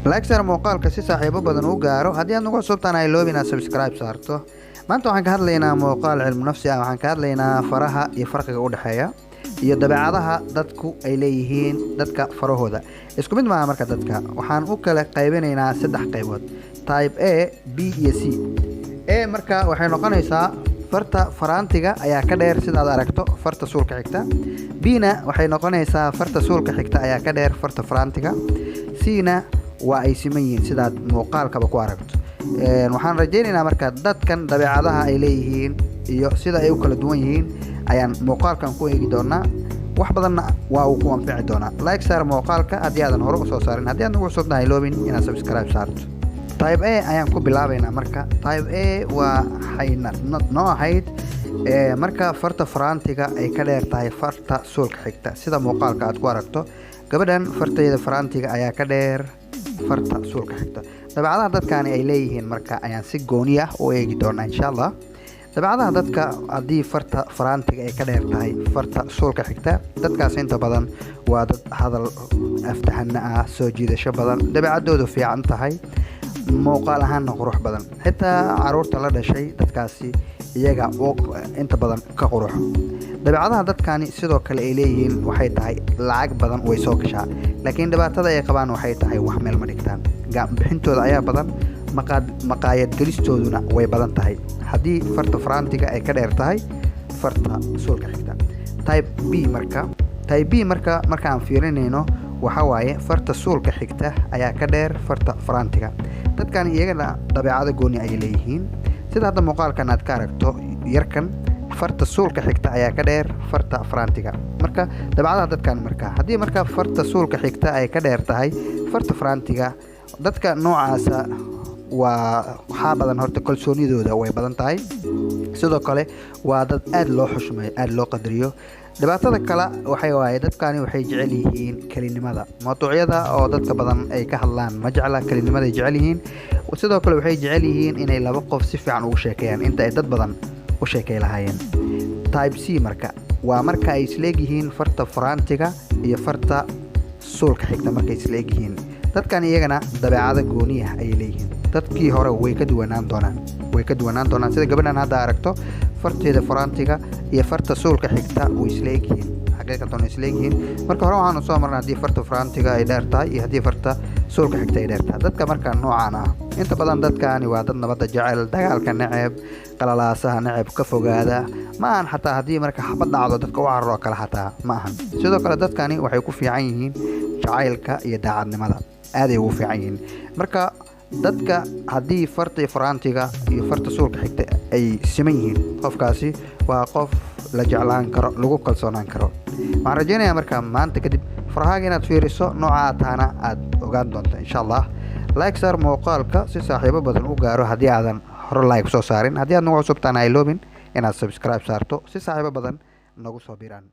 Like saar muuqaalka si saaxiibo badan u gaaro. Haddii aad nagu cusubtaan, ha iloobin inaad subscribe saarto. Maanta waxaan ka hadlaynaa muuqaal cilmu nafsi ah. Waxaan ka hadlaynaa faraha iyo farqiga u dhexeeya iyo dabeecadaha dadku ay leeyihiin. Dadka farahooda isku mid maaha. Marka dadka waxaan u kala qaybinaynaa saddex qaybood: type A, B iyo C. A marka waxay noqonaysaa farta faraantiga ayaa ka dheer, sidaad aragto, farta suulka xigta. B na waxay noqonaysaa farta suulka xigta ayaa ka dheer farta faraantiga. C na waa ay siman yihiin, sidaad muuqaalkaba ku aragto. Waxaan rajaynaynaa marka dadkan dabeecadaha ay leeyihiin iyo sida ay u kala duwan yihiin ayaan muuqaalkan ku eegi doonaa. Wax badanna waa uu ku anfici doonaa. Like saar muuqaalka haddii aadan hore usoo saarin. Haddii aad nagu cusubtahay, iloobin inaad subscribe saarto. Type A ayaan ku bilaabaynaa. Marka type A waxay noo ahayd marka farta faraantiga ay ka dheer tahay farta suulka xigta. Sida muuqaalka aad ku aragto, gabadhan farteeda faraantiga ayaa ka dheer farta suulka xigta. Dabeecadaha dadkani ay leeyihiin marka ayaan si gooni ah u eegi doonaa, insha Allah. Dabeecadaha dadka haddii farta faraantiga ay ka dheer tahay farta suulka xigta, dadkaas inta badan waa dad hadal aftahana ah, soo jiidasho badan, dabeecadoodu fiican tahay, muuqaal ahaanna qurux badan. Xitaa caruurta la dhashay dadkaasi iyaga inta badan ka qurux. Dabeecadaha dadkani sidoo kale ay leeyihiin waxay tahay lacag badan way soo gashaa, laakiin dhibaatada ay qabaan waxay tahay wax meel ma dhigtaan. Bixintooda ayaa badan, maqaayad gelistooduna way badan tahay haddii farta faraantiga ay ka dheer tahay farta suulka xigta. Type B marka, type B marka markaan fiirinayno, waxa waaye farta suulka xigta ayaa ka dheer farta faraantiga. Dadkan iyagana dabeecado gooni ayay leeyihiin. Sida hadda muuqaalkan aad ka aragto, yarkan farta suulka xigta ayaa ka dheer farta faraantiga. Marka dabeecadaha dadkan marka haddii marka farta suulka xigta ay ka dheer tahay farta faraantiga, dadka noocaasa waa waxaa badan horta kalsoonidooda way badan tahay. Sidoo kale waa dad aada loo xushmeeyo, aada loo qadariyo. Dhibaatada kale waxay waaye dadkani waxay jecel yihiin kelinimada. Mawduucyada oo dadka badan ay ka hadlaan ma jecla, kelinimaday jecel yihiin. Sidoo kale waxay jecel yihiin inay laba qof si fiican ugu sheekeeyaan inta ay dad badan u sheekey lahaayeen. Type C marka waa marka ay isleegyihiin farta faraantiga iyo farta suulka xigta. Markay isleegyihiin dadkan iyagana dabeecado gooniyah ayay leeyihiin. Dadkii hore way ka duwanaan doonaan, way ka duwanaan doonaan. Sida gabadhan hadda aragto, farteeda faraantiga iyo farta suulka xigta way isla egyihiin, xaqiiqatan way isla egyihiin. Marka hore waxaanu soo marnay haddii farta faraantiga ay dheer tahay iyo haddii farta suulka xigta ay dheer tahay. Dadka marka noocaan ah, inta badan dadkani waa dad nabadda jecel, dagaalka neceb, qalalaasaha neceb, ka fogaada. Ma ahan xataa haddii marka xabad dhacdo dadka u cararoo kale xataa ma ahan. Sidoo kale dadkani waxay ku fiican yihiin jacaylka iyo daacadnimada, aaday ugu fiican yihiin. Marka dadka haddii farta faraantiga iyo farta suulka xigta ay siman yihiin, qofkaasi waa qof la jeclaan karo, lagu kalsoonaan karo. Waxaan rajaynayaa marka maanta kadib farahaaga inaad fiiriso, nooca aad tahana aad ogaan doonto, insha Allah. Like saar muuqaalka si saaxiibo badan u gaaro haddii aadan hore like soo saarin. Haddii aad nagu cusubtaan, ha iloobin inaad subscribe saarto si saaxiibo badan nagu soo biraan.